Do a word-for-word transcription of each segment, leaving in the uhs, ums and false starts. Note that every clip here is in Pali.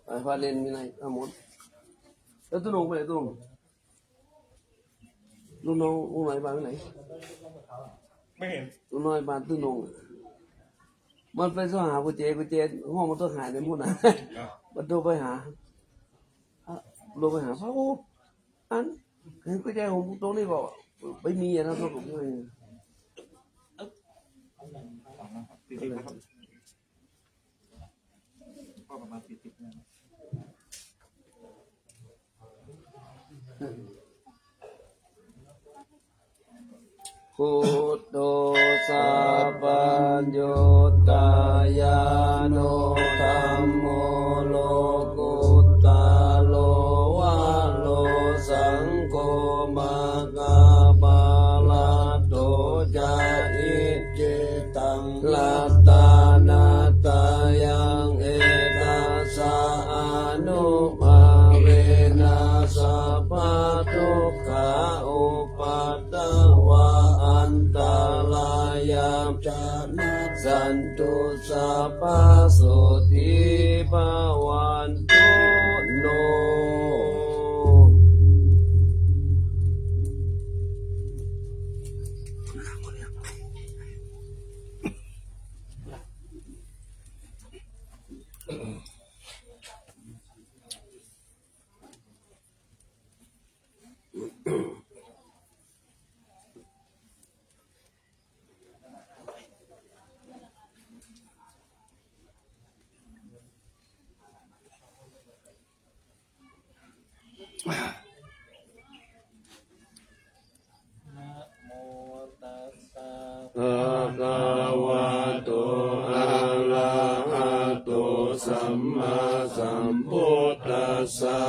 ไปพาเล่นมีอะไรทั้งหมด แล้วตุ๊นงไปไหนตุ๊นง ลูกน้องลูกน้อยบ้านไปไหน ไม่เห็น ลูกน้อยบ้านตุ๊นงอะ มันไปโทรหากุญแจ กุญแจห้องมันต้องหายในหมดนะ มันโทรไปหา โทรไปหาพระ โอ้ อัน เห็นกุญแจของตรงนี้ก็ไม่มีอะนะ ก็ไม่มี ก็ประมาณสี่สิบเนี่ย Buddho sabbaññutañāṇo dhammo lokuttaro varo saṅgho maggaphalaṭṭho ca icce taṃ ratanattayaṃ etassa ānubhāvena sabbadukkhā upaddavā antarāyā ca nassantu sabbasotthī bhavantu no. Namo tassa bhagavato arahato sammāsambuddhassa.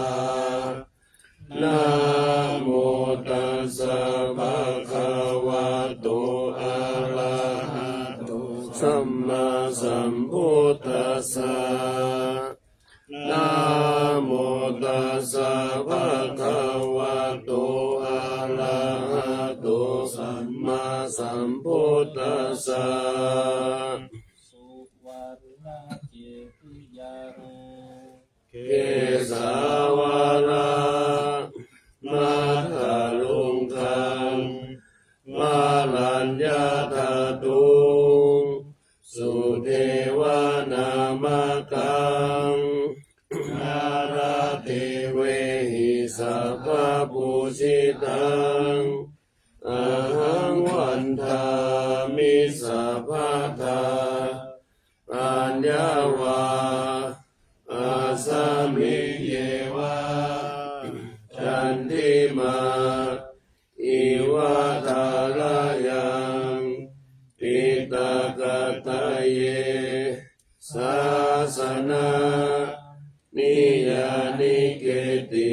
Namo tassa bhagavato arahato sammāsambuddhassa. Namo tassa bhagavato arahato sammāsambuddhassa. Suvaṇṇakkhettaṃ kesavaraṃ madanaṃ vandamatthaṃ, sudevānamakaṃ nāḷāgiriṃ gajavaraṃ itihiṃ samaṃ pūjitaṃ ahaṃ vandāmi sabbadā. Aññāva asmiṃ yeva candimā iva tharayaṃ piṭakattaye sāsana niyyānike ti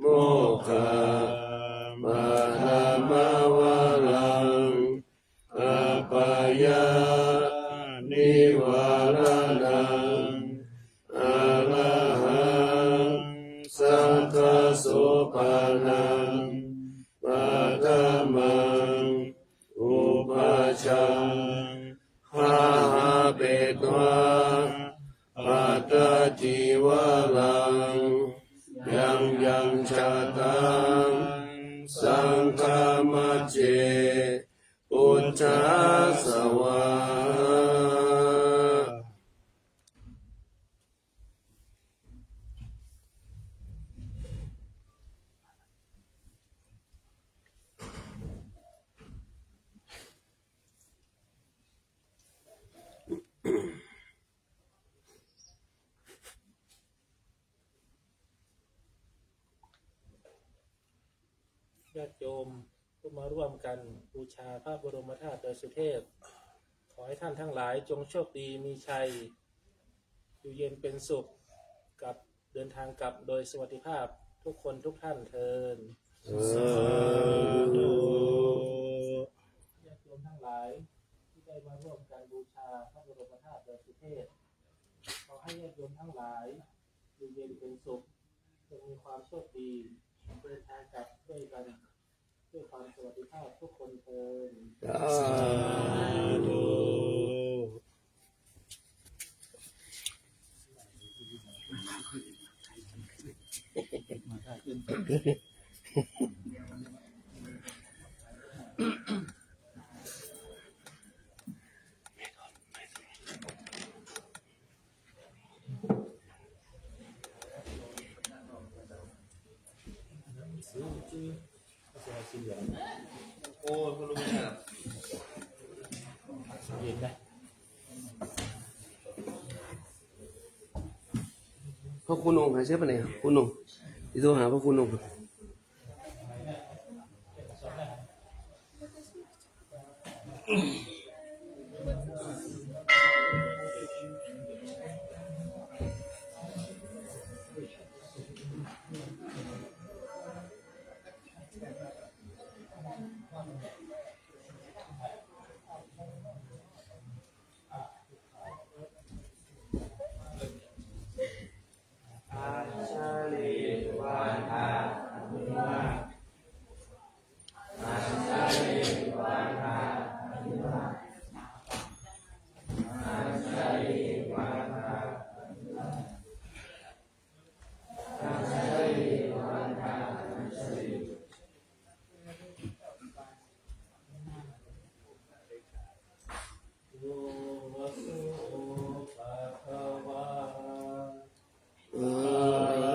mokkhaṃ paṭhamavaraṃ appayanivāraṇaṃ arahaṃ sakkasopaṇaṃ paṭhamaṃ upajjhaṃ gahapetvā pattacīvaraṃ yaṃ yaṃ jātaṃ saṅghamajjhe pūjā svāhā. ญาติโยมผู้มาร่วมกันบูชาพระบรมธาตุดอยสุเทพ ขอให้ท่านทั้งหลายจงโชคดีมีชัย อยู่เย็นเป็นสุข กับเดินทางกลับโดยสวัสดิภาพทุกคนทุกท่านเทอญ สาธุ ญาติโยมทั้งหลายที่ได้มาร่วมกันบูชาพระบรมธาตุดอยสุเทพ ขอให้ญาติโยมทั้งหลายอยู่เย็นเป็นสุข จงมีความโชคดี เดินทางกลับด้วยกัน ด้วยความสวัสดิภาพทุกคนเทอญ สาธุ พระครูนงหายเสียไปไหนอะ ครูนง ที่โทรหาพระครูนง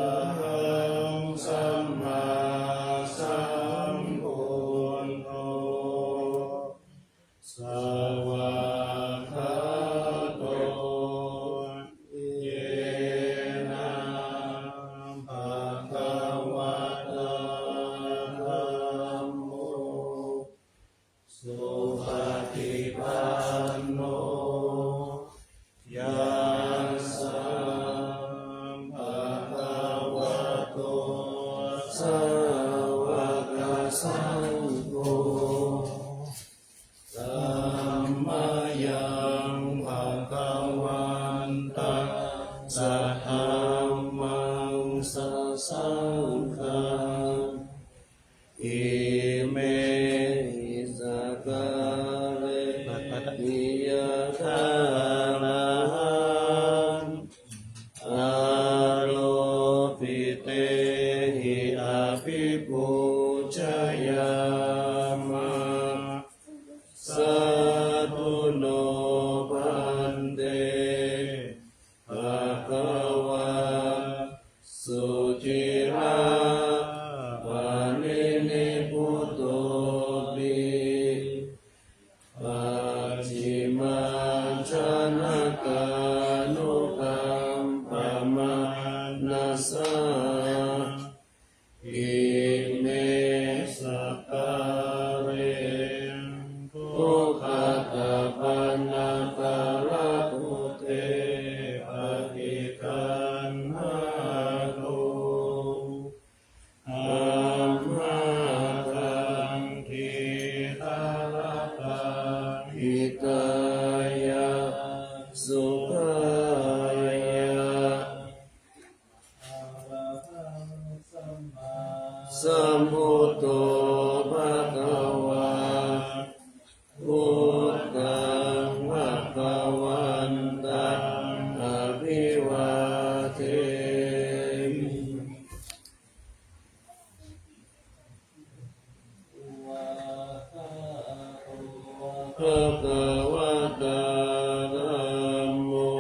Arahaṃ sammāsambuddho, svākkhāto yena bhagavatā dhammo, supaṭipanno yassa bhagavato sāvakasaṅgho, tammayaṃ bhagavantaṃ sadhammaṃ sasaṅghaṃ, imehi sakkārehi yathārahaṃ āropitehi abhipūjayāma. Sādhu no bhante bhagavā suciraparinibbutopi, pacchimājanatānukampamānasā, ime sakkāre duggatapaṇṇākārabhūte paṭiggaṇhātu, amhākaṃ khiḍḍārakkhitāya sukhāya. Sambuddho bhagavā, buddhaṃ bhagavantaṃ abhivādemi. Bhagavatā dhammo,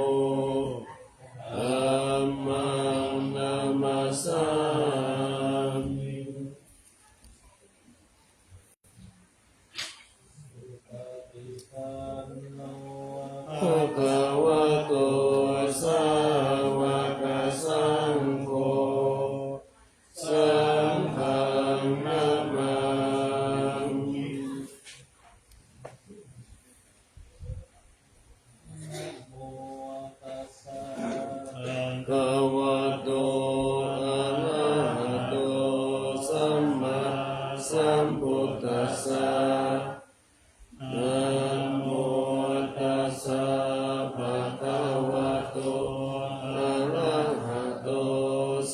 dhammaṃ namassāmi. Bhagavato sāvakasaṅgho, saṅghaṃ namāmi. Bhagavato arahato sammāsambuddhassa. Namo tassa bhagavato arahato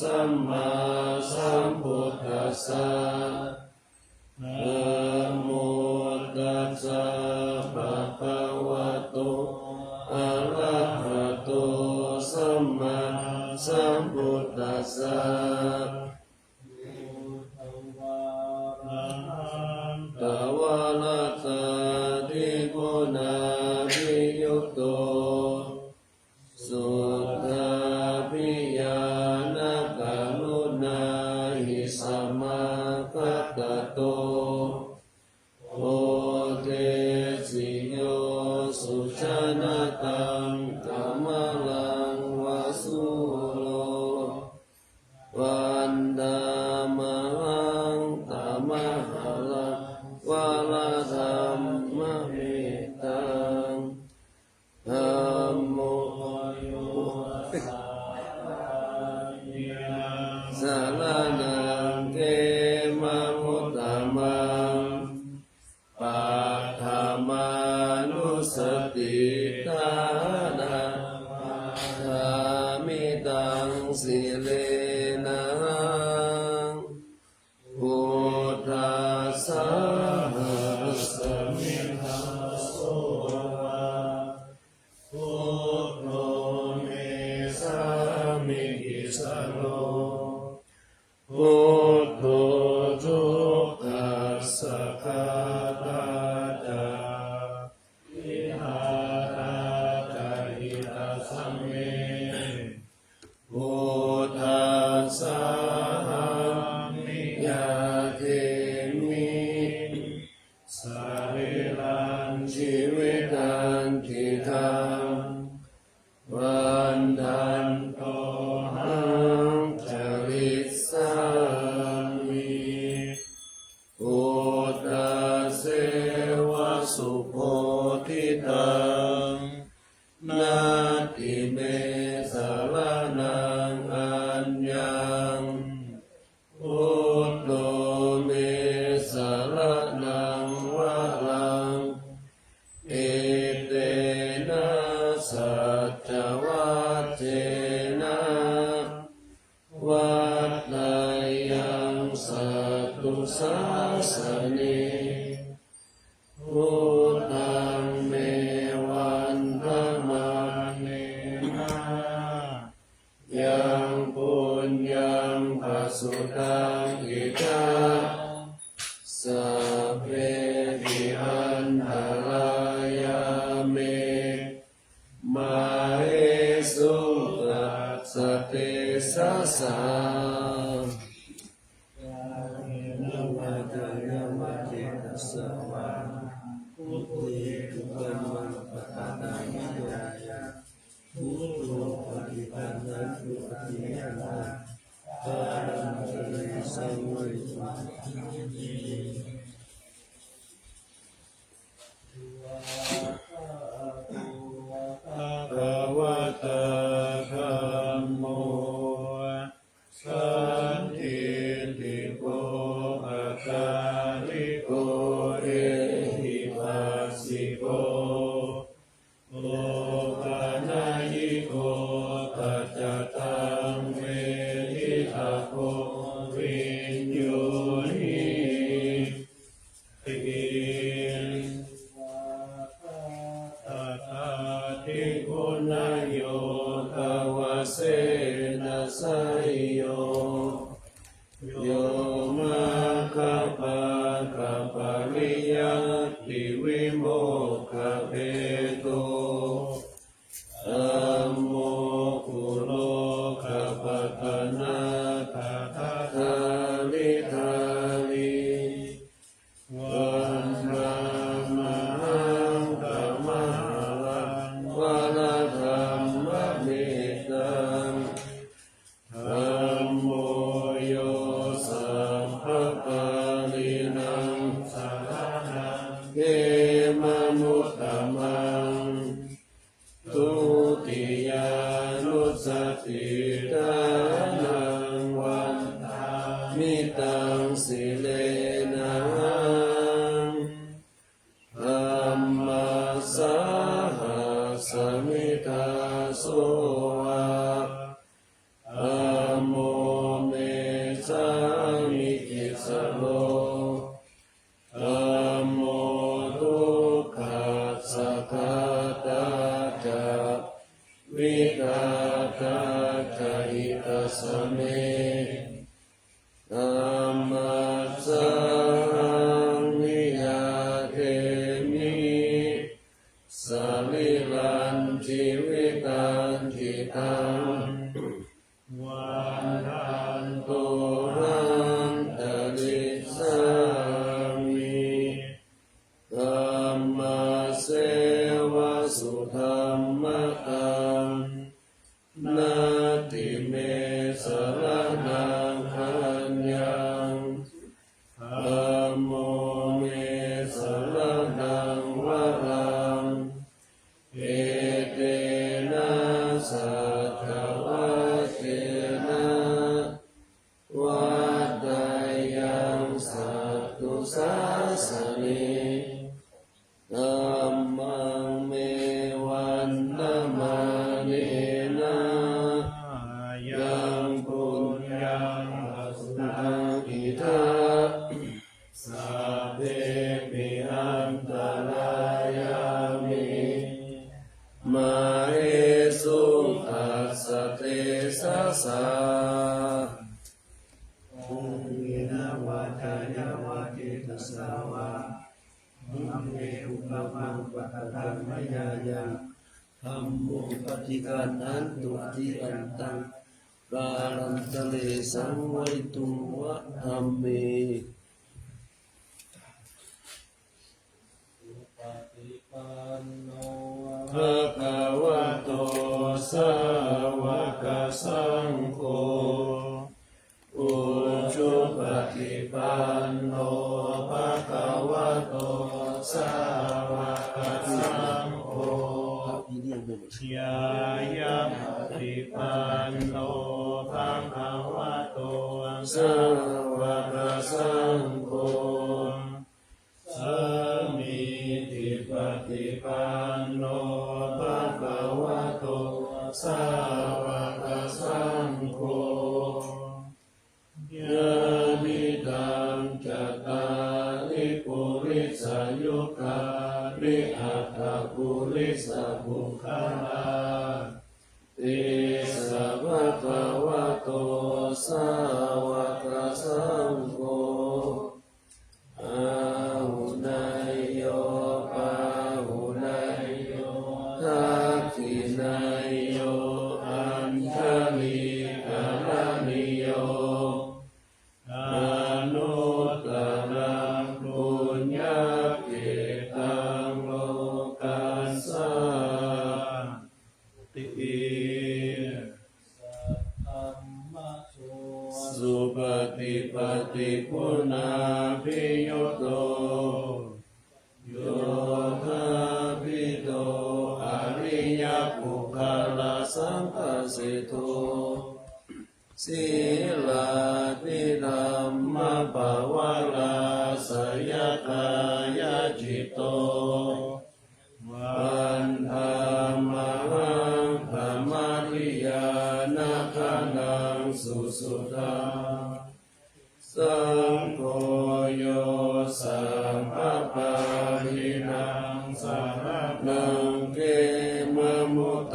sammāsambuddhassa. Namo tassa bhagavato arahato sammāsambuddhassa. nābhiyutto, suddhābhiñāṇakaruṇāhi samāgatatto, bodhesi yo sujanataṃ kamalaṃ va sūro, vandāmahaṃ tamaharaṃ varadhammametaṃ. Dhammo yo saraṇaṃ khemamuttamaṃ, paṭhamānussatiṭṭhānaṃ vadāmi taṃ sirenahaṃ. Buddhassāhasmi dāso va, buddho me sāmikissaro, buddho dukkhassa ghātā ca vidhātā ca hitassa me. Buddhassāhaṃ niyyādemi sarīraṃ jīvitañcidaṃ, vandantohaṃ carissāmi buddhasseva subodhitaṃ. Natthi me saraṇaṃ aññaṃ, buddho me saraṇaṃ varaṃ, etena saccavajjena vaḍḍheyyaṃ satthu sāsane. Buddhaṃ me vandamānena yaṃ puññaṃ pasutaṃ idha, sabbepi antarāyā me māhesuṃ tassa tejasā. Kāyena vācāya va cetasā vā, buddhe kukammaṃ pakataṃ mayā yaṃ, buddho paṭiggaṇhatu accayantaṃ, kālantare saṃvarituṃ va dhamme. Svākkhāto bhagavatā dhammo, sandiṭṭhiko akāliko ehipassiko, opanayiko paccattaṃ veditabbo viññūhi. Svākkhātatādiguṇayogavasena seyyo, yo maggapākapariyattivimokkhabhedo, dhammo kulokapatanā tathāriṭṭhāri, vandāmahaṃ tamaharaṃ varadhammametaṃ. Dhammo yo sabbapāṇīnaṃ saraṇaṃ khemamuttamaṃ, dutiyānussatiṭṭhānaṃ vandāmi taṃ sirenahaṃ. Dhammassāhasmi dāso va, dhammo me sāmikissaro, dhammo dukkhassa ghātā ca vidhātā ca hitassa me. Dhammassāhaṃ niyyādemi sarīrañjīvitañcidaṃ, vandantohaṃ carissāmi. Dhammasseva sudhammataṃ, natthi me saraṇaṃ aññaṃ, dhammo me saraṇaṃ varaṃ, etena saccavajjena vaḍḍheyyaṃ satthu sāsane. Dhammaṃ me vandamānena yaṃ puññaṃ pasutaṃ idha, sabbepi antarāyā me māhesuṃ tassa tejasā. Kāyena vācāya va cetasā vā, dhamme kukammaṃ pakataṃ mayā yaṃ, dhammo paṭiggaṇhatu accayantaṃ, kālantare saṃvarituṃ va dhamme. Supaṭipanno bhagavato sāvakasaṅgho, ujupaṭipanno bhagavato sāvakasaṅgho, ñāyapaṭipanno bhagavato sāvakasaṅgho, sāmīcipaṭipanno bhagavato sāvakasaṅgho, yadidaṃ cattāri purisayugāni aṭṭha purisapuggalā, esa bhagavato sāvakasaṅgho, āhuneyyo pāhuneyyo dakkhiṇeyyo añjalikaraṇīyo, anuttaraṃ puññakkhettaṃ lokassā ti. Saddhammaso supaṭipattiguṇābhiyutto, yoṭṭhābbidho ariyapuggalasaṅghaseṭṭho, sīlādidhammapavarāsayakāyacitto, vandāmahaṃ tamariyāna gaṇaṃ susuddhaṃ. Saṅgho yo sabbapāṇīnaṃ saraṇaṃ khemamuttamaṃ,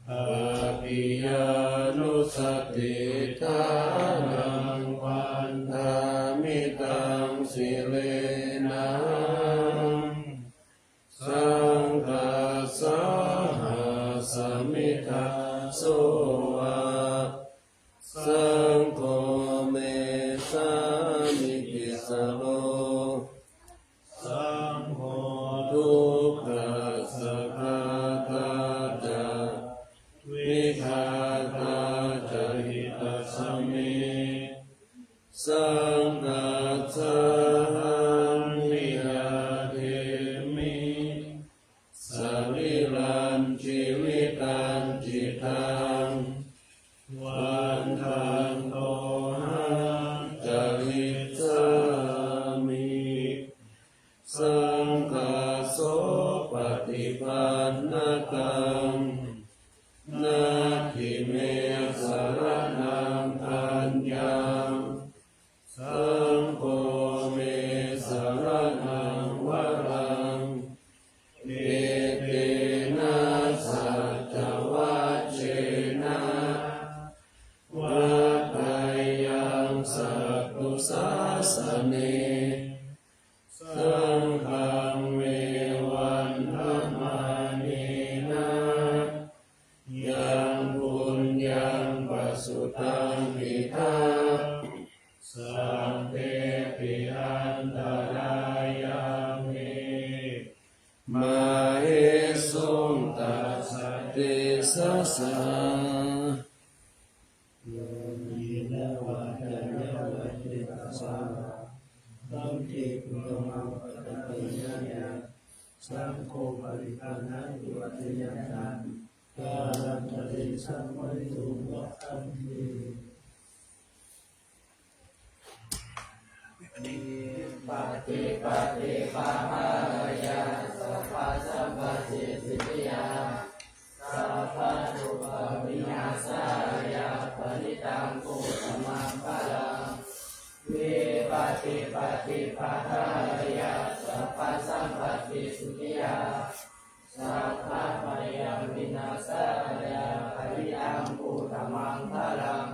tadiyānussatiṭṭhānaṃ vandāmi taṃ sirenahaṃ. Saṅghassāhasmi dāso va, saṅgho me sāmikissaro, saṅgho dukkhassa ghātā ca vidhātā ca hitassa me. Saṅghassāhaṃ niyyādemi sarīrañjīvitañcidaṃ, vandantohaṃ carissāmi. Saṅghassopaṭipannataṃ, natthi me saraṇaṃ aññaṃ, saṅgho me saraṇaṃ varaṃ, etena saccavajjena vaḍḍheyyaṃ satthu sāsane. Saṅghaṃ me Mahesuṃ tassa tejasā. Kāyena vācāya va cetasā vā, saṅghe kukammaṃ pakataṃ mayā yaṃ, saṅgho paṭiggaṇhatu accayantaṃ, kālantare saṃvarituṃ va saṅghe. Vipattipaṭibāhāya sabbasampattisiddhiyā, sabbarogavināsāya parittaṃ brūtha maṅgalaṃ. Vipattipaṭibāhāya sabbasampattisiddhiyā, sabbabhayavināsāya parittaṃ brūtha maṅgalaṃ.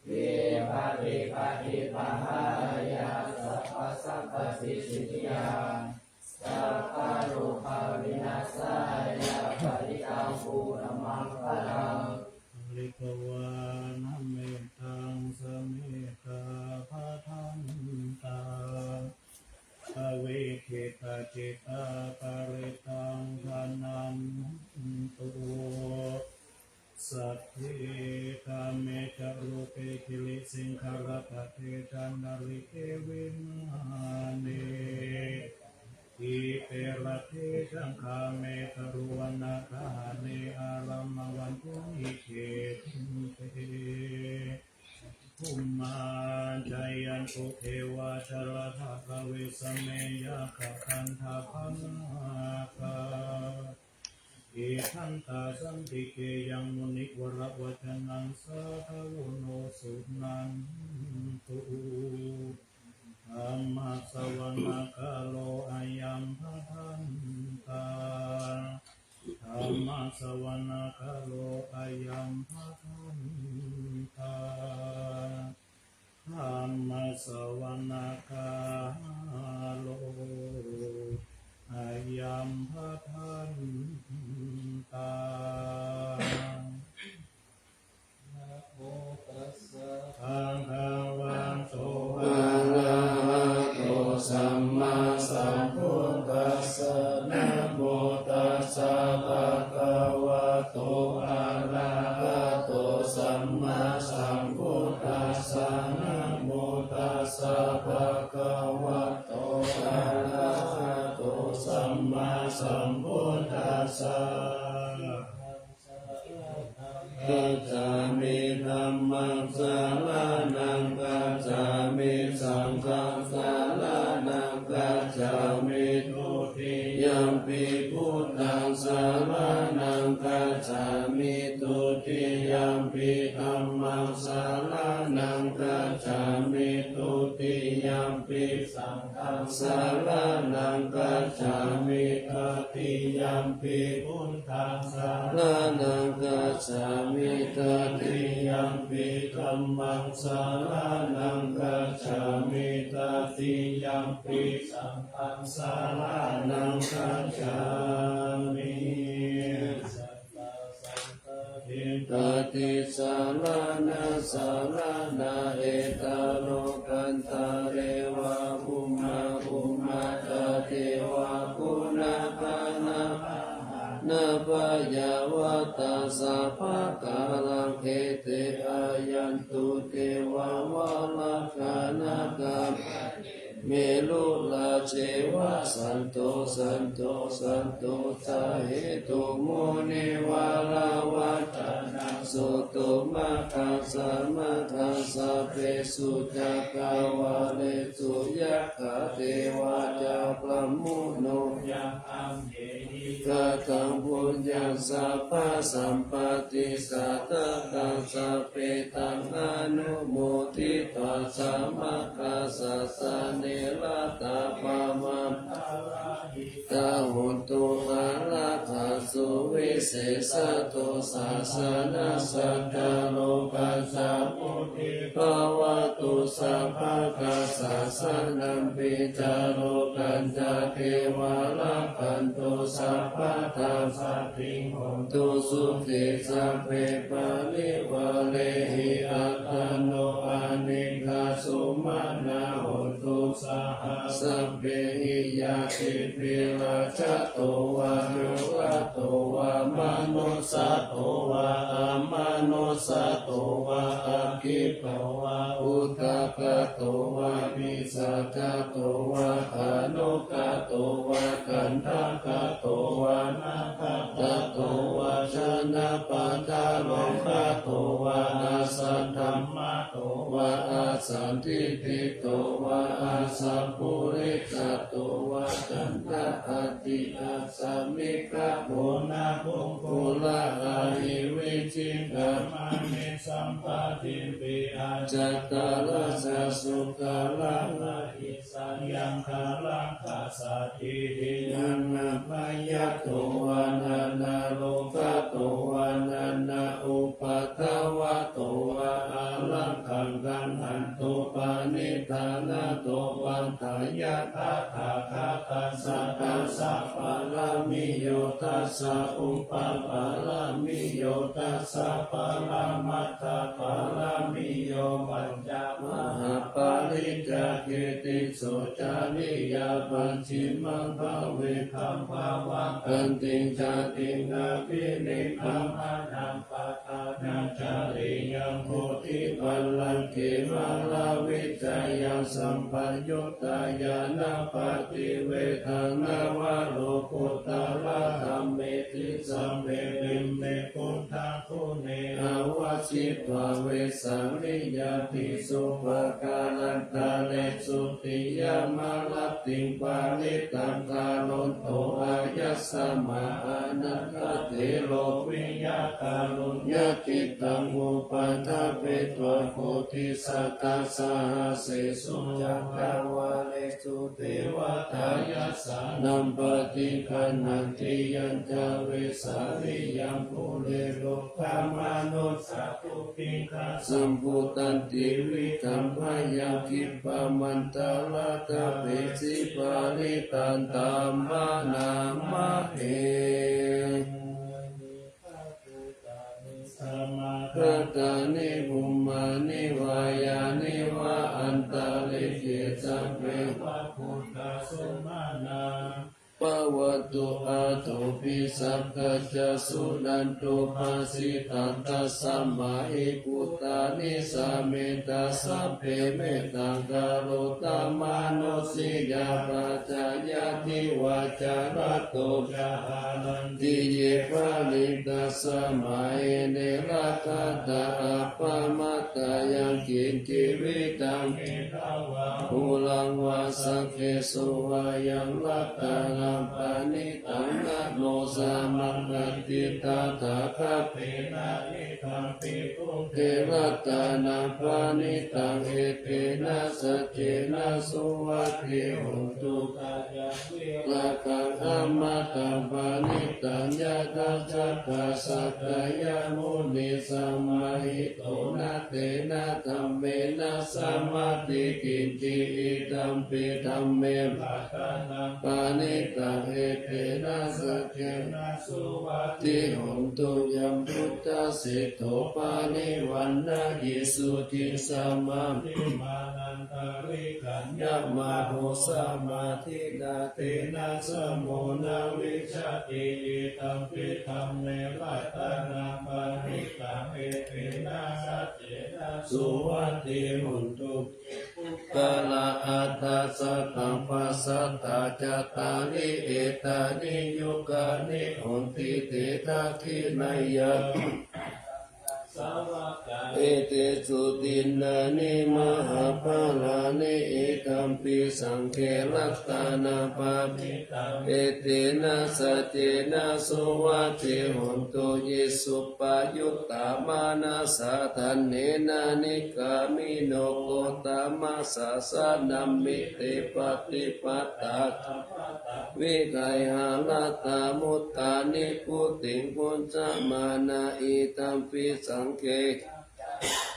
Vipattipaṭibāhāya sabbasampattisiddhiyā, sabbarogavināsāya parittaṃ brūtha maṅgalaṃ. Pharitvāna mettaṃ samettā bhadantā, avikkhittacittā parittaṃ bhaṇantu. Sagge kāme ca rūpe girisikharataṭe cantalikkhe vimāne, dīpe raṭṭhe ca gāme taruvanagahane aramawaṇṇike dīpe, bhummā cāyantu devā jalathalavisame yakkhagandhabbanāgā, tiṭṭhantā santike yaṃ munivaravacanaṃ sādhavo no suṇantu. Dhammassavanakālo ayam bhadantā. Dhammassavanakālo ayam bhadantā. Dhammassavanakālo ayam bhadantā. Namo tassa bhagavato arahato sammāsambuddhassa. Namo tassa bhagavato arahato sammāsambuddhassa. Namo tassa bhagavato arahato sammāsambuddhassa. Gacchāmi. Dhammaṃ saraṇaṃ gacchāmi. Saṅghaṃ saraṇaṃ gacchāmi. Dutiyampi buddhaṃ saraṇaṃ gacchāmi. Dutiyampi dhammaṃ saraṇaṃ gacchāmi. Dutiyampi saṅghaṃ saraṇaṃ gacchāmi. Tatiyampi buddhaṃ saraṇaṃ gacchāmi. Tatiyampi dhammaṃ saraṇaṃ gacchāmi. Tatiyampi saṅghaṃ saraṇaṃ gacchāmi. Sattā saṅghāṭṭhena tisaraṇaṃ saraṇaṃ. Etā lokandhare va bhummā bhummaṭṭhā devā guṇagānā pahānābhayā vata sabbakālaṃ khette āyantu devā varakkhaṇakā. Merurājeva santo santo santo ca hetu munivaravacanaṃ sotumakkhaṃ samaggā sabbesu cakkavāḷesu yakkha devā ca brahmuno yaṃ amhehi kataṃ puññaṃ sabbasampattisiddhiyā taṃ sabbe taṃ anumoditvā samaggā sāsane ratā pamāṇaparājitā hontu arahaso visesato sāsanassaccā lokassa mucī bhavatu sabbakā sāsanampi ca lokañca devā rakkhantu sabbadā sotthī hontu sukhī sabbe parivārehi attano anekā sumanā hontu saha sabbehi ñātibhi, rājato vā corato vā manussato vā amanussato vā, aggito vā udakato vā pisācato vā khāṇukato vā kaṇṭakato vā nakkhattato vā janapadarogato vā asaddhammato vā asandiṭṭhito vā asappurisato vā, canda atti asami gabbho na puggala, ahi vicchikā mame sabbadīpi, ajjattarassa sukkara, na hi saññaṃ karaṃ kassāti. Tiṇṇaṃ bhayato vā nānārogato vā nānāupaddavato vā, ārakkhaṃ gaṇhantu paṇidhānato paṭṭhāya tathāgataṃ. Dasa pāramiyo, dasa upapāramiyo, dasa paramatthapāramiyo, pañca mahāpariccāge tisso cariyā, pacchimaṃ pāvegaṃ pāvakkantiṃ jātiṃ abhinikkhamanaṃ padhānacariyaṃ, bodhipallaṅke māravijayaṃ sabbaññutañāṇappaṭivedhaṃ, navalokuttaradhammeti sabbepime buddhaguṇe āvajjitvā vesāliyā tīsu pākārantaresu tiyāmarattiṃ parittaṃ karonto āyasmā Ānandatthero viya kāruññacittaṃ upaṭṭhapetvā bodhisattāsahassīsu cakkavāḷesu devatā yassāṇaṃ paṭiggaṇhanti yañca vesāliyaṃ pure rogāmanussadubbhikkhasambhūtan tividhaṃ bhayaṃ khippam antaradhāpesi parittaṃ taṃvaṇaṃ āhi. Samāgatāni bhummāni vā yāni va antalikkhe sabbe va bhūtā sumanā bhavantu athopi sakkacca suṇantu bhāsitaṃ. Tasmā hi bhūtā nisāmetha sabbe mettaṃ karotha mānusiyā pajāya divā ca ratto ca haranti ye baliṃ tasmā hi ne rakkhatha appamattā. Yaṅkiñci vittaṃ idha vā huraṃ vā saggesu vā yaṃ ratanaṃ paṇītaṃ na no samaṃ atthi tathāgatena idampi buddhe ratanaṃ paṇītaṃ etena saccena suvatthi hotu. Khayaṃ virāgaṃ amataṃ paṇītaṃ yadajjhagā sakyamunī samāhito na tena dhammena samatthi kiñci idampi dhamme ratanaṃ paṇītaṃ etena saccena suvatthi hotu. Yambuddhaseṭṭho parivaṇṇayī suciṃ samādhimānantarikaññamāhu samādhinā tena samo na vijjati idampi dhamme ratanaṃ paṇītaṃ etena saccena suvatthi hotu. Puggalā aṭṭha sataṃ pasatthā cattāri etāni yugāni honti te dakkhiṇeyyā etesu dinnāni mahapphalāni idampi saṅghe ratanaṃ paṇītaṃ etena saccena suvatthi hotu. Ye suppayuttā manasā daḷhena nikkāmino gotamasāsanamhi te pattipattā vihārattā muttā nibbutiṃ bhuñjamānā idampi saṅghe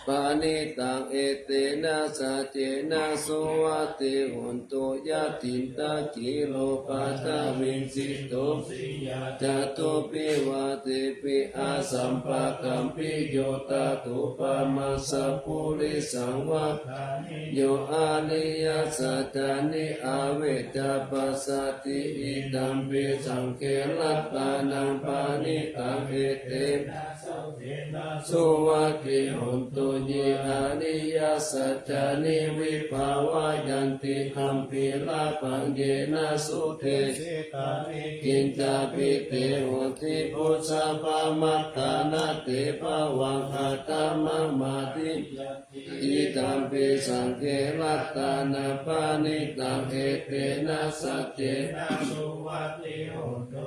Parittaṃ etena saccena suvatthi hotu. Yathindakhīlo paṭhaviṃ sito siyā catubbhi vātebhi asampakampiyo tathūpamaṃ sappurisaṃ vata yo ariyasaccāni avecca passati. Idampi saṅghe ratanaṃ paṇītaṃ etena suvatthi hotu. Ye ariyasaccāni vibhāvayanti amhi labhaṃ yena sudesi kiñcāpi te hoti phuṭṭhapamattā na te bhavaṃ aṭṭhamamādiyanti. Idampi saṅghe ratanaṃ paṇītaṃ etena saccena suvatthi hotu.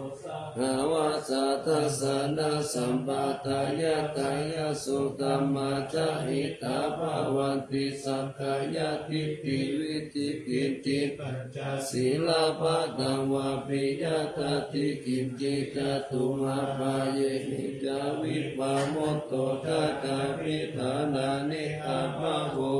Sahāvassa dassanasampadāya tayassu dhammā jahitā bhavanti sakkāyadiṭṭhi vicikicchitañca sīlabbataṃ vāpi yadatthi kiñci catubbhāyehi ca vippamutto ca ca viṭhānāni abhabbo.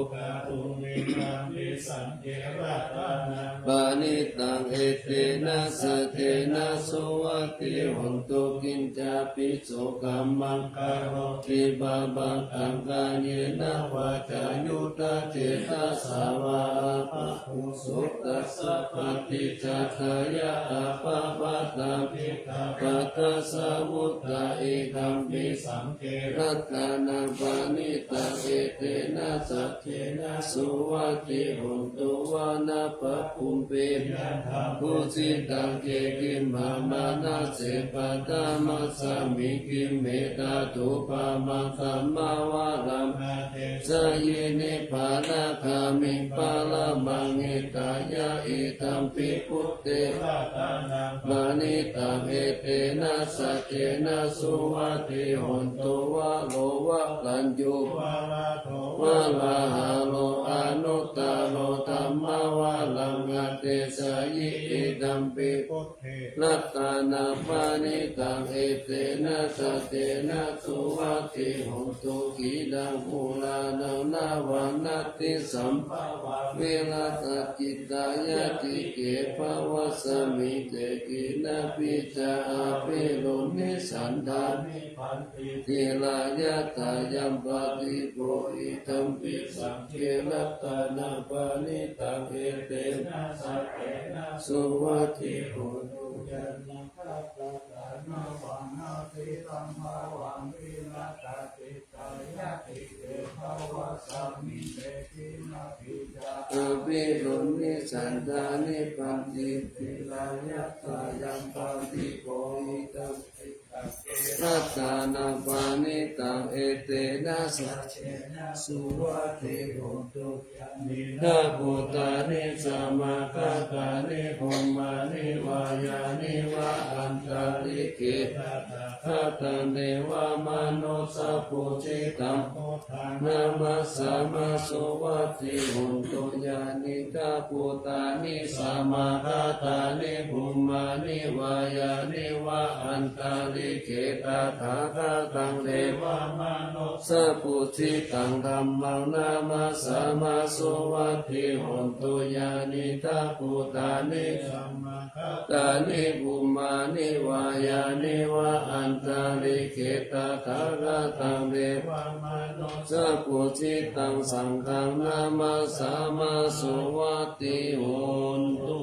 Idampi saṅghe ratanaṃ paṇītaṃ etena saccena suvatthi hotu. Kiñcāpi so kammaṃ karoti pāpakaṃ kāyena vācāyuda cetasā vā abhabbo so tassa paṭicchādāya abhabbatā piṭṭhabbatasaṃyuttā. Idampi saṅghe ratanaṃ paṇītaṃ etena saccena suvatthi hotu. Vanappagumbe yattha bhūsitaṃ kekhimamānase paṭhamasmiṃ khīme tathūpamaṃ dhammavaraṃ adesayi nibbānagāmiṃ paramaṃ hitāya. Idampi buddhe ratanaṃ paṇītaṃ etena saccena suvatthi hotu. Varo varaññū varado varāharo anuttaro dhammavaraṃ adesayi. Idampi buddhe ratanaṃ paṇītaṃ etena saccena suvatthi hotu. Khīṇaṃ purāṇaṃ navaṃ natthi sambhavaṃ virattacittāyatike bhavasmiṃ te khīṇabījā aviruḷhichandā nibbanti dhīrā yathāyampadīpo. Idampi saṅghe ratanaṃ paṇītaṃ etena saccena suvatthi hotu. Yannāgatānaṃ vanaṃ vīramāvaṃ virattacittāyatike bhavasmiṃ te khīṇabījā aviruḷhichandā nibbanti dhīrā yathāyampadīpo. Idampi saṅghe ratanaṃ paṇītaṃ etena saccena suvatthi hotu. Yānīdha bhūtāni samāgatāni bhummāni vā yāni va antalikkhe tathāgataṃ devamanussapūjitaṃ buddhaṃ namassāma suvatthi hotu. Yānīdha bhūtāni samāgatāni bhummāni vā yāni va antalikkhe tathāgataṃ devamanussapūjitaṃ dhammaṃ namassāma suvatthi hotu. Yānīdha bhūtāni samāgatāni bhummāni vā yāni va antalikkhe tathāgataṃ devamanussapūjitaṃ saṅghaṃ namassāma suvatthi hotu.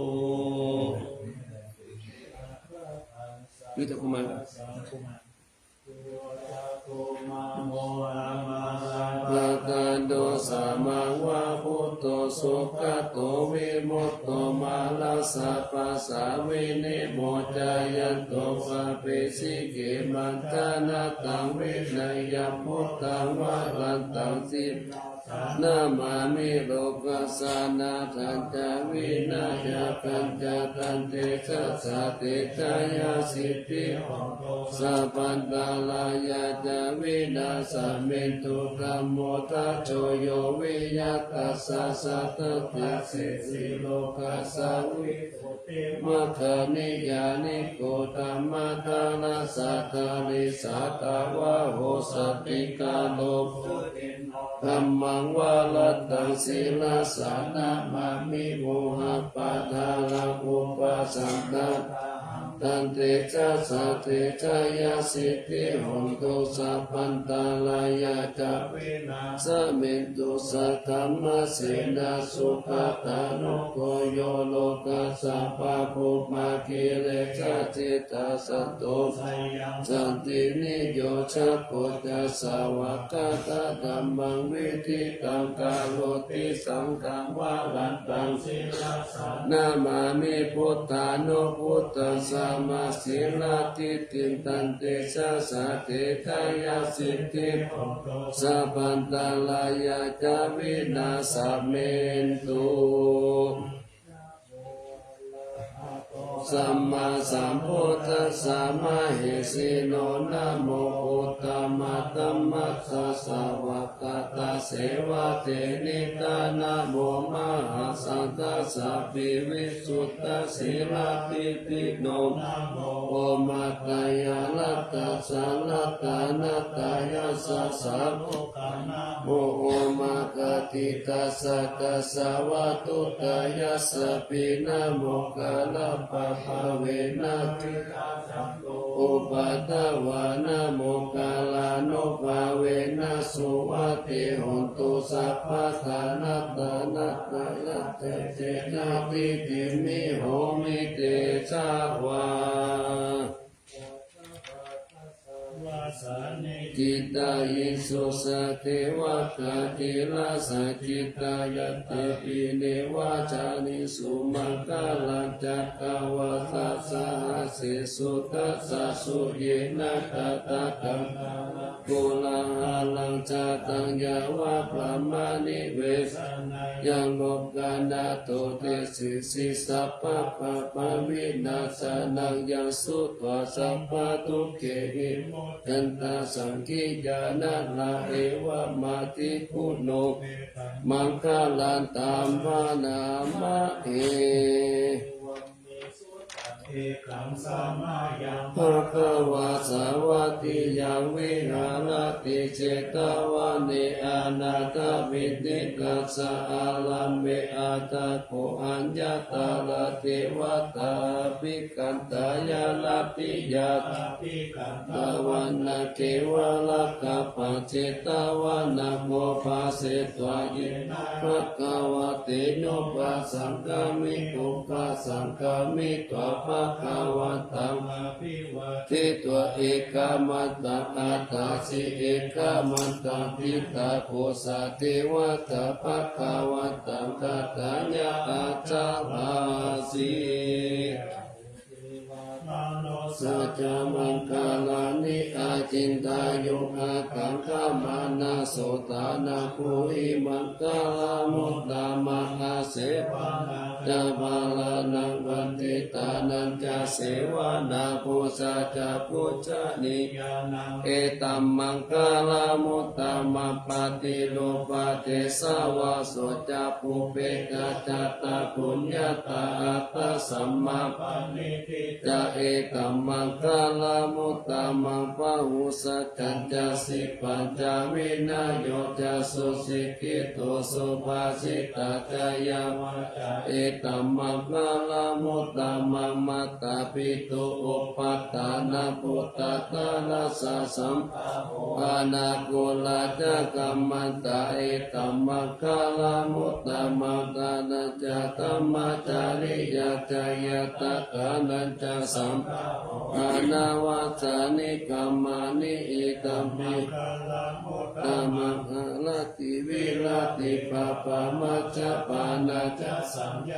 ยุทธกุมาร Bhagavato sāmaṃ va buddho sugato vimutto mārassa pāsā vinimocayanto pāpesi khemaṃ janataṃ vineyyaṃ buddhaṃ varantaṃ sirā namāmi lokassa nāthañca vināyakañca. Tantejasā te jayasiddhi hotu sabbantarāyā ca vināsamentu. Dhammo dhajo yo viya tassa satthu dasesi lokassa visuddhimaggo niyyāniko dhammadharassa dhārī sātāvaho santikaro dhammaṃ varantaṃ sirasā namāmi mohappadālaṃ upasantadāhaṃ. Tantejasā te jayasiddhi hotu sabbantarāyā ca vināsamentu. Saddhammasenā sugatānugo yo lokassa pāpūpakilesajetā santo sayaṃ santiniyojako ca svākkhātadhammaṃ viditaṃ karoti saṅghaṃ varantaṃ sirasā namāmi buddhānubuddhaṃ samasīladiṭṭhiṃ. Tantejasā te jayasiddhi hotu sabbantarāyā ca vināsamentu. Sammāsambuddhassa mahesino namo uttamadhammassa svākkhātasseva tenidha namo mahāsaṅghassāpi visuddhasīladiṭṭhino namo omātyāraddhassa ratanattayassa sāvaka namo omakātītassa tassa vatthuttayassapi namokārappabhāvena vijjā ca upaddavā namokārānubhāvena suvatthi hontu sabbadā. Ratanattayassa jayasiddhi homi tejavā. Cittayiṃsu sadevakā thīrā sajjitā yattāpi neva jāni sumaṅgalañca dvādasasahassīsu dasasu yena ṭṭhānaṃ koḷahalaṃ jātaṃ yāva brahmanivesanāyaṃ lokanaṭṭho desesi sabbapāpavinasanaṃ yaṃ sutvā sabbadukkhē vimuc cantā saṅkhiyyā nārā evamādiguṇo maṅgalantaṃ bhaṇāma he. Bhagavā sāvatthiyaṃ viharati jetavane anāthapiṇḍikassa ārāme. Atha kho aññātarā devatā abhik kantāya ratiyā abhikkantā vanagevarakkhabbaṃ. Jetavanaṃ kho bhāsetvā yena bhagavā tenupasaṅkamhi. Upasaṅkamitvā bhagavantaṃ abhivādetvā ekamantaṃ aṭṭhāsi. Ekamantaṃ ṭhitā kho sā devatā bhagavantaṃ gathāya ācārāsi. Manussā ca maṅgalāni acintayuṃ ākaṅkhamānā sotthānaṃ brūhi maṅgalamuttamaṃ. Asevanā ca bālānaṃ paṇḍitānañca sevanā pūjā ca pūjanīyānaṃ etammaṅgalamuttamaṃ. Paṭirūpadesavāso ca pubbe ca katapuññatā attasammāpaṇidhi ca etammaṅgalamuttamaṃ. Bāhusaccañca sippañca vinayo ca susikkhito subhāsitā ca yā vācā etammaṅgalamuttamaṃ. Mātāpituupaṭṭhānaṃ puttadārassa saṅgaho anākulā ca kammantā etammaṅgalamuttamaṃ. Dānañca dhammacariyā ca ñātakānañca saṅgaho anavajjāni kammāni etammaṅgalamuttamaṃ. Āratī viratī pāpā majjapānā ca saññā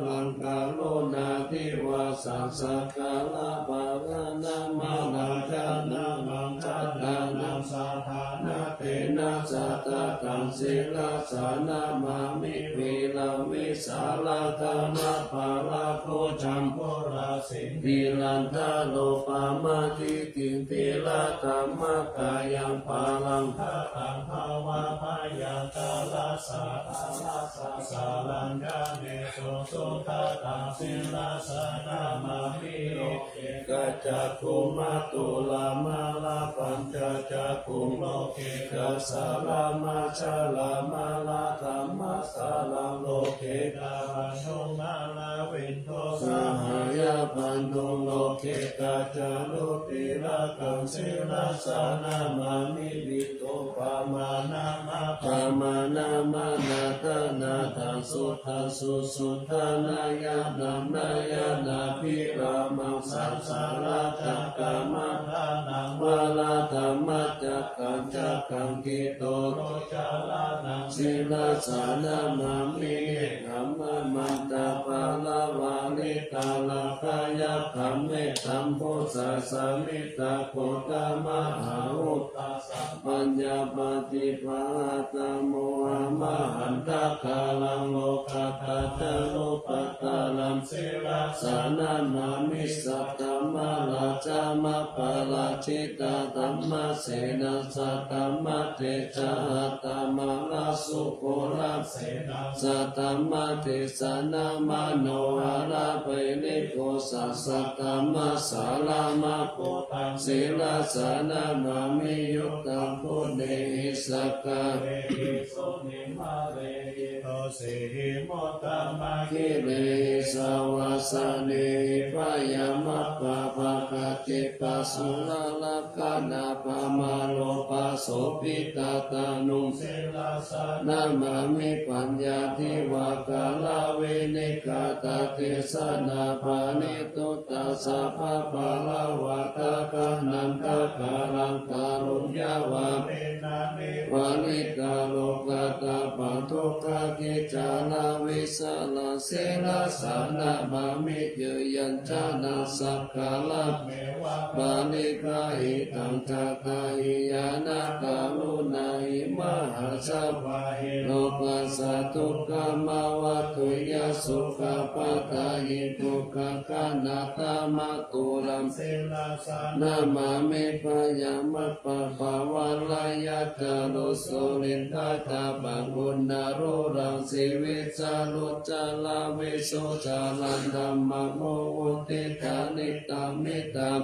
balaṃ karuṇā divā saṅkharakkhānaṃ balaṃ nāma rājānānaṃ padantaṃ saha ñātibhi saha taṃ sirasā namāmi viraṃ vītarāgaṃ athārāgaṃ kuṭaṃ purāsiṃ nirantaraṃ brahmadiṭṭhiṃ trilokam makkhāyaṃ balaṃ khadaṃ bhavabhayākaraṃ saha rājā saraṃ kaṇhesu sudaṭṭhaṃ sirasā namāmi loke kaccakkhumā tulamālā pañcacakkhuṃ loke kassāramā jalamālā dhammasāraṃ loke kālaṇuṃ māravindo sahayā bandhuṃ loke kaccānu tilakaṃ sirasā namāmi vīrupamāṇaṃ appamāṇaṃ mahantaṃ sudaṭṭhaṃ susunāraṃ ñāṇaṃ ñāṇābhidhānaṃ sahassaṃ sahassadhānaṃ varadhammacakkaṃ cakkaṃ kheṭṭo lo caraṇaṃ sirasā namāmi. Ekamantaṃ paṇāvanī Kālakaññakammettambusasāmittaghotamahā uttasapaññappaṭibhātā mohamahantakāraṃ lokuttaraṃ lokuttaraṃ sirasā namāmi. Saddhammarājāpparijjitadhammasenā saddhammattejasaddhammārajogurāsenā saddhammatisaramanoharapāṇibhūsasaddhammasāraṃ buddhaṃ sirasā namāmi. Yuddhaṃ guṇehi sakkarehi jutimantehi taruvanagirihi sahassagirihi bhummānaṃ mandavalāhakam. Sīse vassānehi sahassanehi bhayamappamakaccipajjhamā sūlālakkhaṇappaṃ māraṃ paṇṇaraṃ sopitattanuṃ sirasā namāmi. Paññādivakarāveetikatadesanapaṇidhuttasabbapalavakakāṇantakāraṃ kāruññavāsinā nivāritarogatāpaṭighavijarāvisalaṃ sirasā namāmi. Yūyanjanasaṅkhāramme vāpariggāhidaṃ chattahiyāna karuṇāhi mahāsabhāhi lokassa dukkhamāvattu. Yā sukhapadayi dukkhakāṇatamattulaṃ sirasā namāmi. Bhayamappamakaruṃ suriṃsatabhaṃ guṇākaraṃ sīvisaruciraṃ visuddhacāriṃ dhammaṃ muhutaṃ iddhiṃ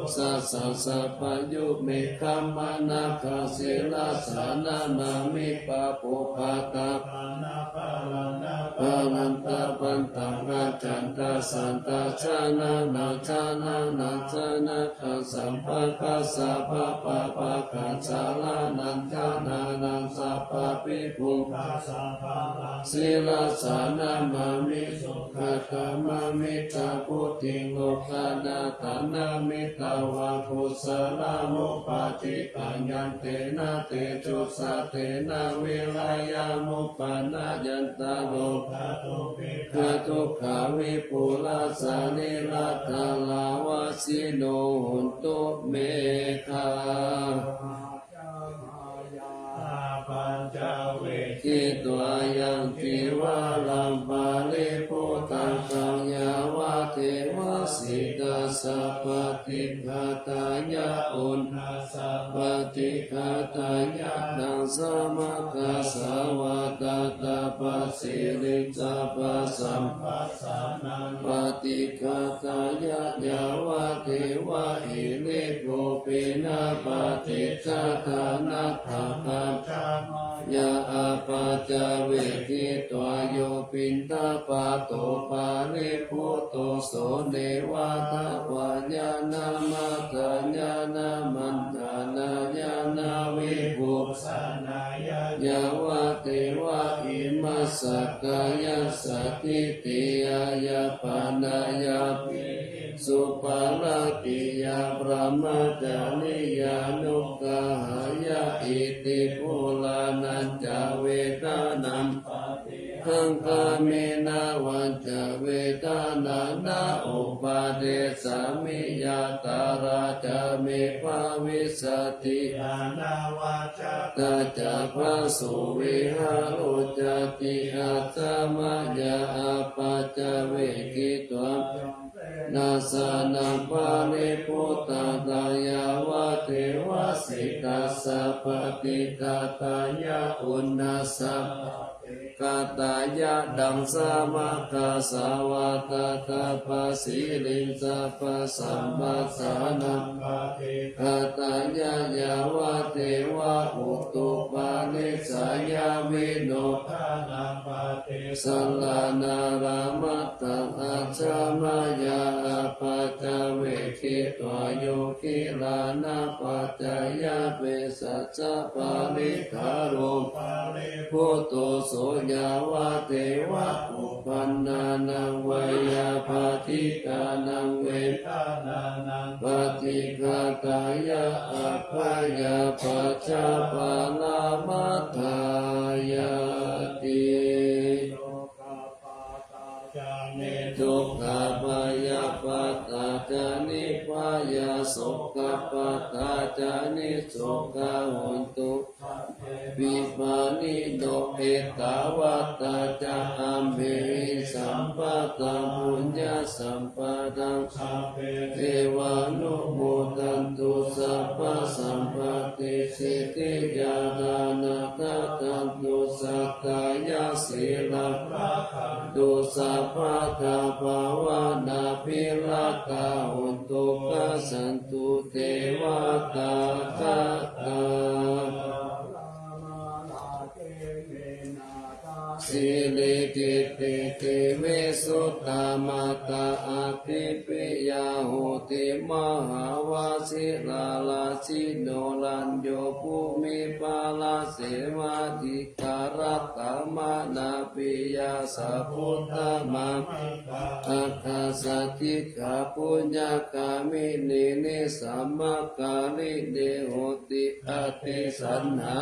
satthussasapāyuṃ meghamanāgaṃ sirasā namāmi. Pāpūpaṭipannaṃ parantapattaṃ accantasaṅtā janānañca nānatthanāgaṃ sampakasappaṃ pāpakaṃ saraṇaṃ janānaṃ sabbabhibhū sirasā namāmi. Sukkadhammaṃ micchābuddhiṃ lokanāttanamitvā kusalamupādikā ñāṇena tejosattena vīriyamuppanāya tadokkhā dubbhekkhadukkhavipurasārīrattarāvassino hontu me gā pañcavekkhitvā yaṃ dīvāraṃ paribhuttaṃ taṃ yāvadeva sītassa paṭighātāya uṇhassa paṭighātāya daṃsamakasavātātapasiriṃsapasampha sānaṃ paṭighātāya yāvadeva hirikopinapaṭicchādanatthakkhaṇa ya apaccavekkhitvā yo piṇḍapāto paribhutto so neva davāya na madāya na maṇḍanāya na vibhūsanāya yāvadeva imassa kāyassa ṭhitiyā yāpanāya vihiṃsuparatiyā brahmacariyānuggahāya iti purāṇañca vedanaṃ paṭihaṅkhāmi navañca vedanaṃ na uppādessāmi yātrā ca me bhavissati anavajjatā ca phāsuvihāro cāti. Ajja mayā apaccavekkhitvā na sānaṃ paribhuttaṃ taṃ yāvadeva sītassa paṭighātāya uṇhassa paṭighātāya daṃsamakasavātātapasiriṃsapasamphassānaṃ paṭighātāya yāvadeva utuparissayavinodanaṃ paṭisallānārāmatthaṃ ajja mayā apaccavekkhitvā yo gilānapaccayabhesajjaparikkhāro paribhutto so yāvadeva uppannānaṃ veyyābādhikānaṃ vedanānaṃ paṭighātāya abyāpajjhaparamatāyāti. Dukkhappattā ca niddukkhā sokappattā ca nissokā hontu sabbepi pāṇino. Ettāvatā ca amhehi sambhataṃ puññasampadaṃ sabbe devānumodantu sabbasampattisiddhiyā. Dānaṃ dadantu saddhāya sīlaṃ rakkhantu sabbadā bhāvanābhiratā hontu gacchantu devatāgatā. Sīlīkhitti visuddhā mātā ādipiyā hoti mahāvajirāsino rañño bhūmipālasevādī kālakammanapiya sabbuttamāgā āgā sādhikā puññakāminī nisamākārinī hoti atisaññā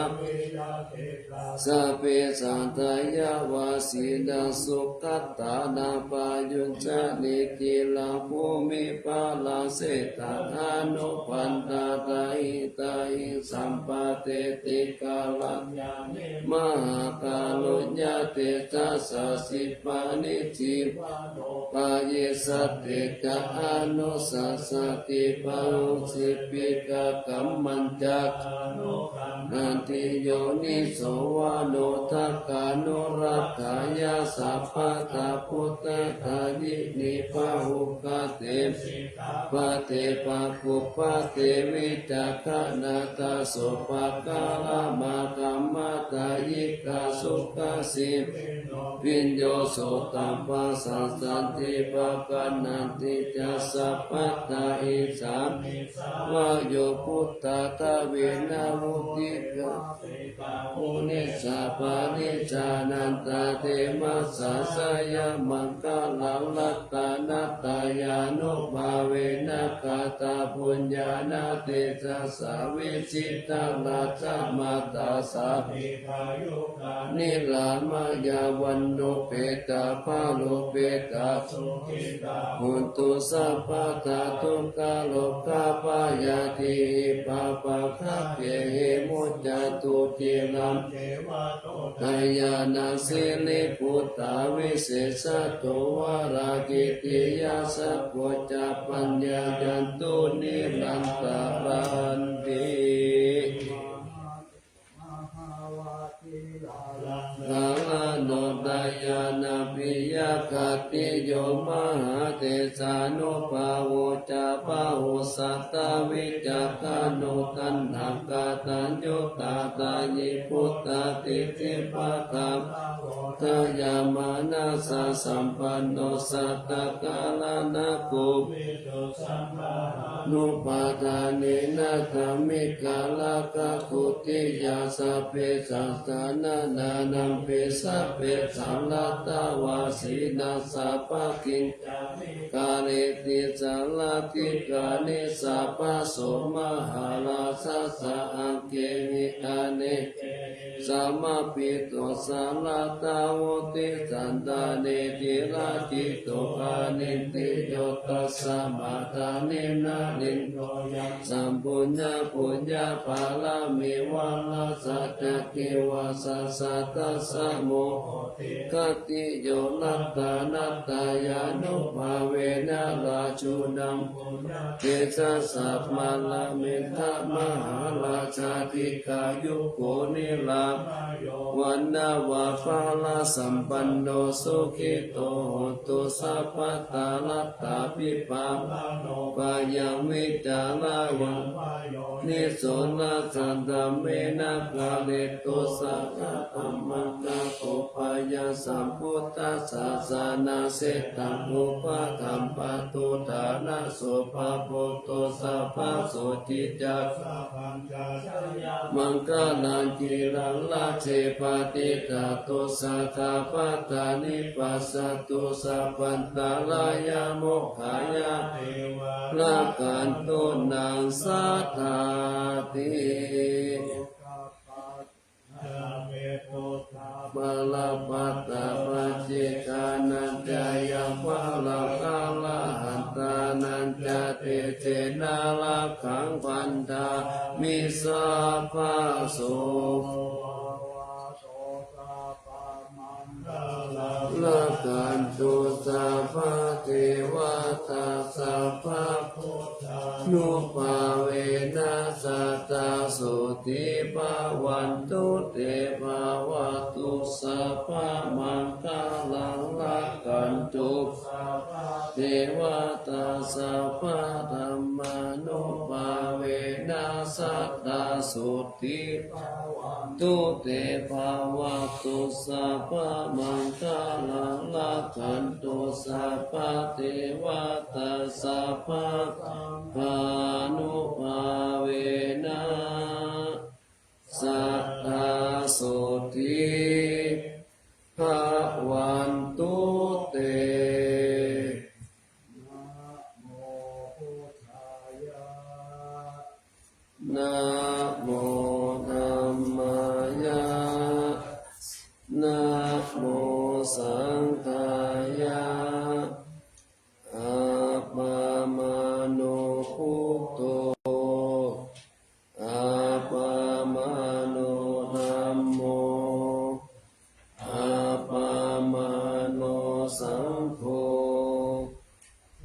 sabbe saddhāya vasīna sugatā nāpayuñjanī ciraṃ bhūmipālaseṭṭhā anupaṭṭhātahitāhi sampādeṭṭhi kālaññāṇi mahākāruññatejasā khippāni jīva nopāyī sattete ca anussasati. Bahū khippikā kammañca kāno kaṇṭati yoniso manoddakānurakkhaṃ sabbattha buddhe dāyinī pahūpati pate pākupate vicakkhaṇatā sopākāramāgamma dāyikā sukhasī viñño sotaṃ pasassanti paggaṇhanti ca sabbadā. Issāmi sā vāyo buddhaṭṭhavena vuṭṭhī mūnissa pāṇi jānantā te massa jayamaṅgalaṃ. Ratanattayānubhāvena katapuññāna tejasā vijitā rakkhamātā sā nirāmayā vaṇṇupetāparupetāsukhitā hontu sabbadā. Dukkharogabhayādīhi pāpaggahehi muccantu ciraṃ. Devadūtā yaṃ siriputtāvishe sato varakittiyā sakko ca paññāyantu nirantaranti. Mahāvajirājaṃ galaṇottayānabhiyakkhattiyo mahātejānubhāvo ca bahusatthā vicakkhaṇo taṇhaṅkaraṃ yuttā dāyī buddhadiṭṭhipadā. Bodhāya mānasāsampanno satta karaṇakoviduṃ saṅghānubhādānena dhammikarakkhaguttiyā sabbe saṅghā nānānampi sabbe saṃvattavāsinā sabbakiñ careti sallaṭhikāni sabbaso mahārājassa aṅgehi anekehi samāhito saratā buddhe santane cirañjito anindriyo. Tasmā dāni narindo yaṃ sambhuññā puññapāramī vārassa ca divassassa tasmo hotu khattiyo ratanattayānubhāvena rājūnaṃ tejasā paranimita mahārājā dīghāyuko nirāmayo vaṇṇavanto balāsampanno sukhito hotu sabbadā. Rattābhipālano bhayaṃ vītarāgaṃ vāyo nisorasaṃ dhammena parittaṃ saha dhammaṃ tapo bhayaṃ sambuddhassa sanaṃ setaṃ upakampa tu dānaso pabudho sabbaso cittasabbañca jayamaṅgalaṃ. Ciraṃ rājje patiṭṭhātu saha bhaddāni passatu sabbantarāyā mokkhaṃ yāti varaṃ rakkhantu naṃ sadā ti. Balappattā paccekānañca yaṃ balaṃ arahantānañca tejena saṅghaṃ vandāmi sabbaso. Rakkhantu sabbadevatā sabbabuddhānubhāvena sadā sotthī bhavantu te. Bhavatu sabbamaṅgalaṃ, rakkhantu sabbadevatā sabbadhammānubhāvena sadā sotthī bhavantu te. Bhavatu sabbamaṅgalaṃ, rakkhantu sabbadevatā sabbadhammānubhāvena sadā sotthī bhavantu te. Namo buddhāya. Namo dhammāya. Namo saṅghāya. Appamāṇo buddho, appamāṇo dhammo, appamāṇo saṅgho.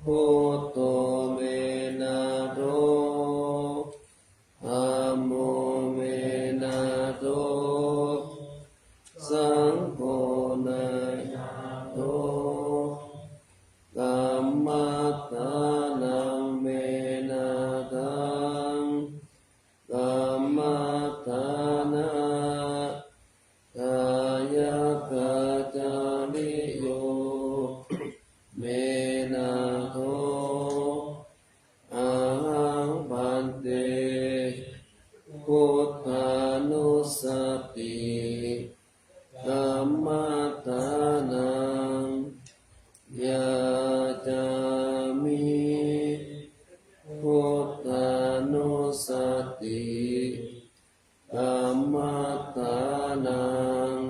Buddho me nātho, dhammo me nātho, saṅgho nātho. Kammaṭṭhānaṃ me nāthaṃ, kammaṭṭhānā dāyakācariyo me nātho. Ahaṃ bhante buddhānussati kammaṭṭhānaṃ yācāmi. Buddhānussati kammaṭṭhānaṃ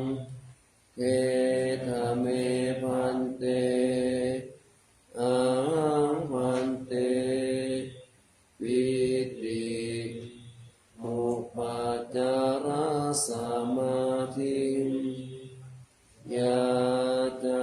gedha me bhante. Ahaṃ bhante pīti upācarasamādhiṃ yācāmi.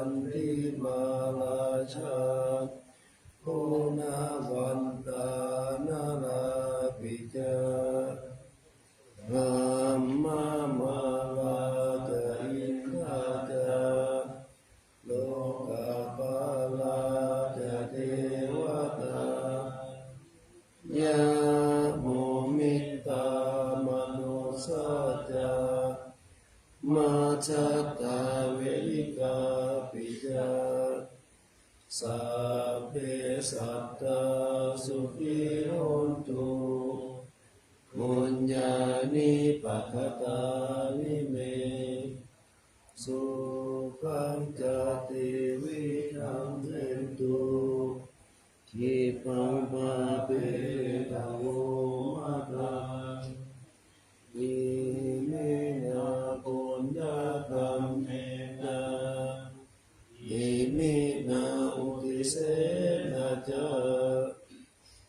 Jayanti mārā ca guṇavantā narāpi ca, brahmamārā ca indā ca lokapālā ca devatā, yamo mittā manussā ca majjhattā verikāpi ca, sabbe sattā sukhī hontu, puññāni pakatāni me, sukhañca tividhaṃ dentu, khippaṃ pāpetha vomataṃ. Iminā puññakammena, iminā uddisena ca,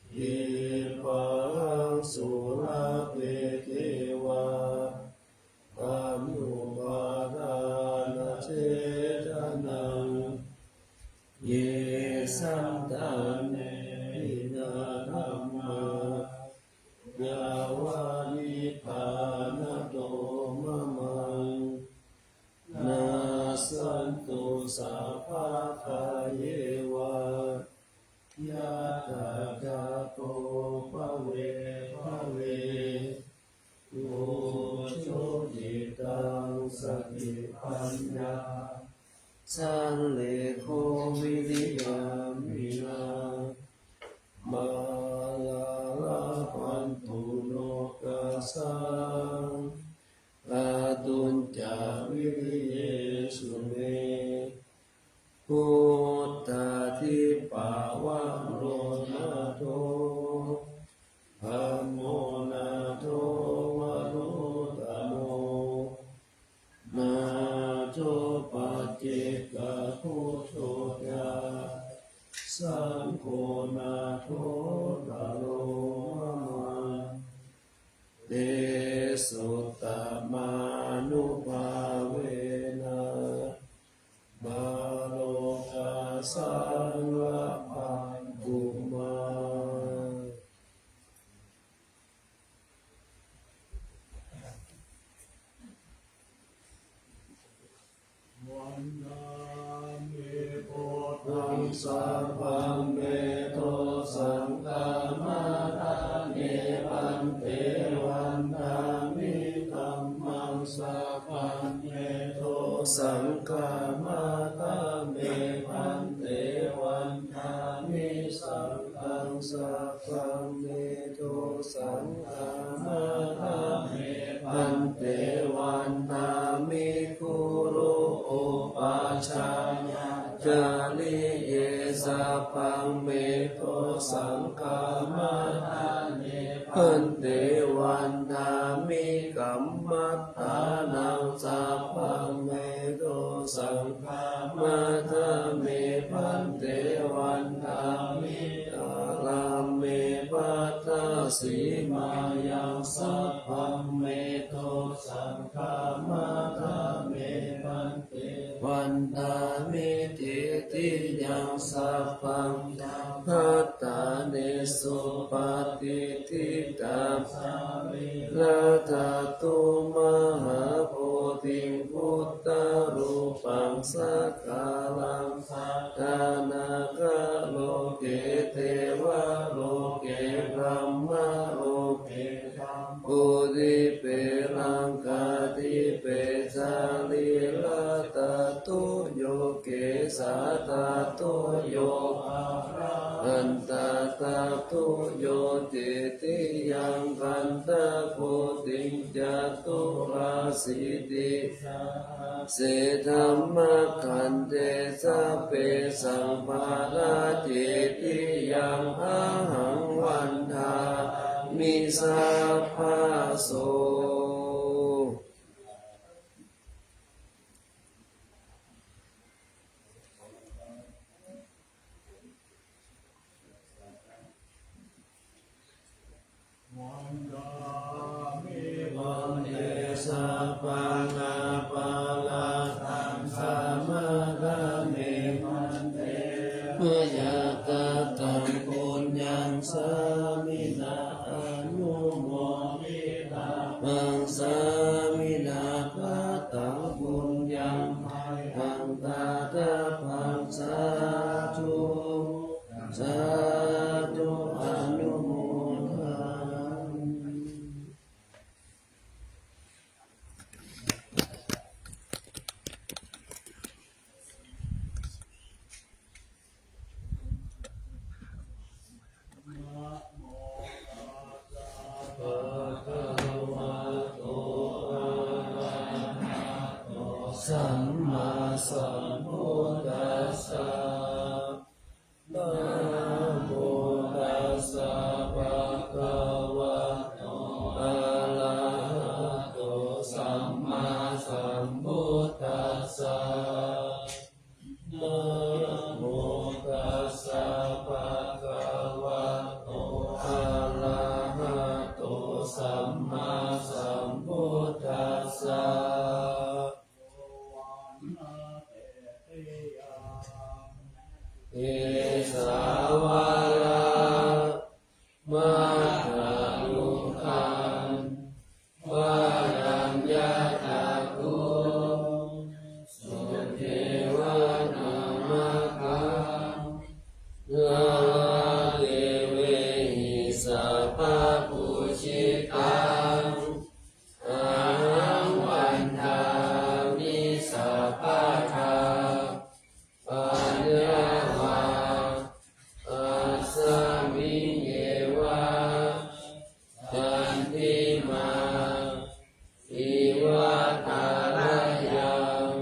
khippāhaṃ sulabhe ceva, taṇhupādānachedanaṃ. Ye santāne hinā dhammā, yāva nibbānato mamaṃ, nassantu sabbadā yeva, yattha jāto bhave bhave. Ujucittaṃ satipaññā, sallekho viriyamhinā, mārā labhantu nokāsaṃ, kātuñca viriyesu me. Buddhādhipavaro nātho, dhammo nātho varuttamo, nātho paccekabuddho ca, saṅgho nāthottaro mamaṃ. Tesottamānubhāvena, mārokāsaṃ labhantu mā. Vandāmi buddhaṃ sabbaṃ me dosaṃ khamatha me bhante. Vandāmi dhammaṃ sabbaṃ me dosaṃ khamatha me bhante. Vandāmi saṅghaṃ sabbaṃ me dosaṃ khamatha me bhante. Vandāmi guru upajjhāyācariye sabbaṃ me dosaṃ khamatha me bhante. Vandāmi kammaṭṭhānaṃ sabbaṃ me dosaṃ khamatha me bhante. Vandāmi ārāme bhaddasīmāyaṃ sabbaṃ me dosaṃ khamatha me bhante. Vandāmi cetiyaṃ sabbaṃ sabbaṭṭhānesu patiṭṭhitaṃ sārīradhātu mahābodhiṃ buddharūpaṃ sakalaṃ sadā nāgaloke devaloke brahmaloke jambudīpe laṅkādīpe sarīradhātuyo kesādhātuyo arahandhādhātuyo cetiyaṃ gandhakoṭiṃ caturāsīti sahase dhammakkhandhe sabbesaṃ paracetiyaṃ ahaṃ vandāmi sabbaso. Vandāmi bhante sabbaṃ aparādhaṃ khamatha Mayā kataṃ puññaṃ sāminā anumoditabbaṃ, sāminā kataṃ puññaṃ mayhaṃ dātabbaṃ. Sādhu, sādhu, anumodāmi. Sammāsambuddhassa. Namo tassa bhagavato arahato sammāsambuddhassa. Namo tassa bhagavato arahato sammāsambuddhassa. Kesā vārā maddhalukkhaṃ varaññataggu sudevanāmakā. Nāradevehi sabbapūjitaṃ ahaṃ vandāmi sabbadā. Paññā vā tasmiṃ yeva candimā iva tharayaṃ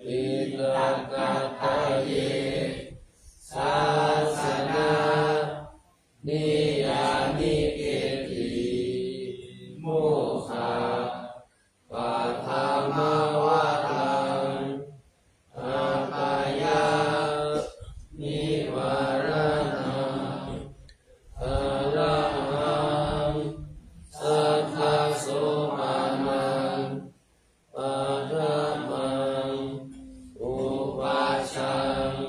piṭakattaye sāsana niyyānikehi mokkhapphamavaraṃ apāyanivāraṇaṃ arahaṃ saddhasopaṇaṃ paṭhamaṃ pūjayāmi.